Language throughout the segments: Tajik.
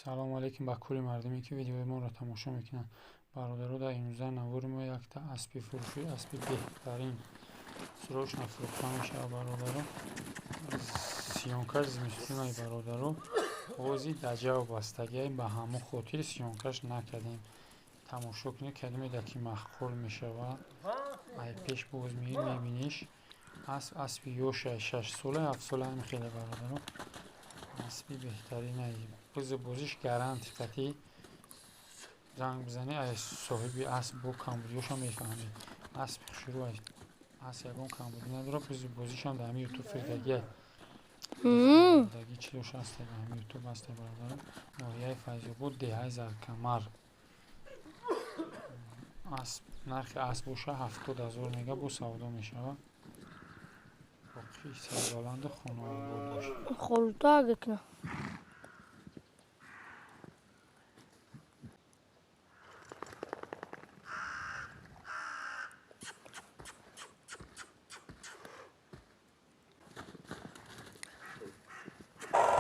Салому алейкум ба кулли мардуме, ки видеои моро тамошо мекунанд. Бародаро, дар имрӯза навори мо якта аспи фурӯшӣ, аспи беҳтарин срочно фурӯхта мешавад, бародаро. Съёмка ш зимистунай, бародаро. Ҳози даҷав бастагиай, ба ҳамон хотир съёмка ш накардем. Тамошо кунед, кадомеда ки маъқул мешавад. Ай пеш боз меи мебиниш. Асп аспи ёшай, 6 сола, 7 сола ҳам хеле, бародаро. Аспи беҳтаринай. Бизу бозиш гаранти қатъӣ. Занг бизанӣ, ай соҳиби асп бо камбудиёшам мефаҳмед. Аспи хушрӯ ай. Асп ягон камбудӣ надорад, бизу бозишам дар ҳамин ютуб фирдагиай. Даги чизош ҳаста, дар ҳамин ютуб ҳаста, бародаро. Ноҳияи Файзобод, деҳаи Заркамар. Асп, нархи асп боша 70 000 мега, бо савдо мешавад. Боқи сарбаланду хонаобод бошад. Холта гекна.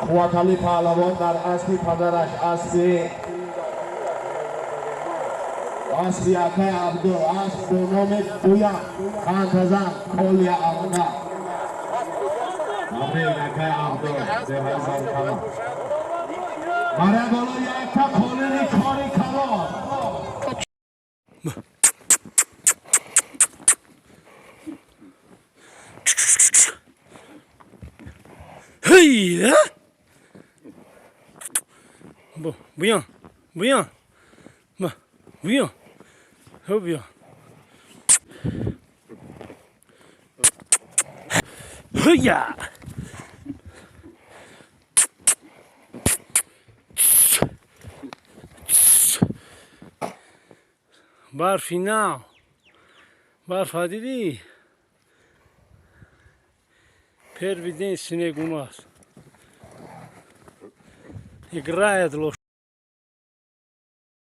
Қувватали паҳлавон дар аспи падараш, аспи акай Абду, асп бо номи Буян, хантазан Колия Алга. Табрик, акай Абду, деҳаи Заркама. Бара боло, якта қолини кори калон. Hey! Bu, buyan, buyan. Bu, buyan. Hop ya. Hıya! Барфи нав. Барфа дидӣ? Первый день снег у нас. Играет лошадь.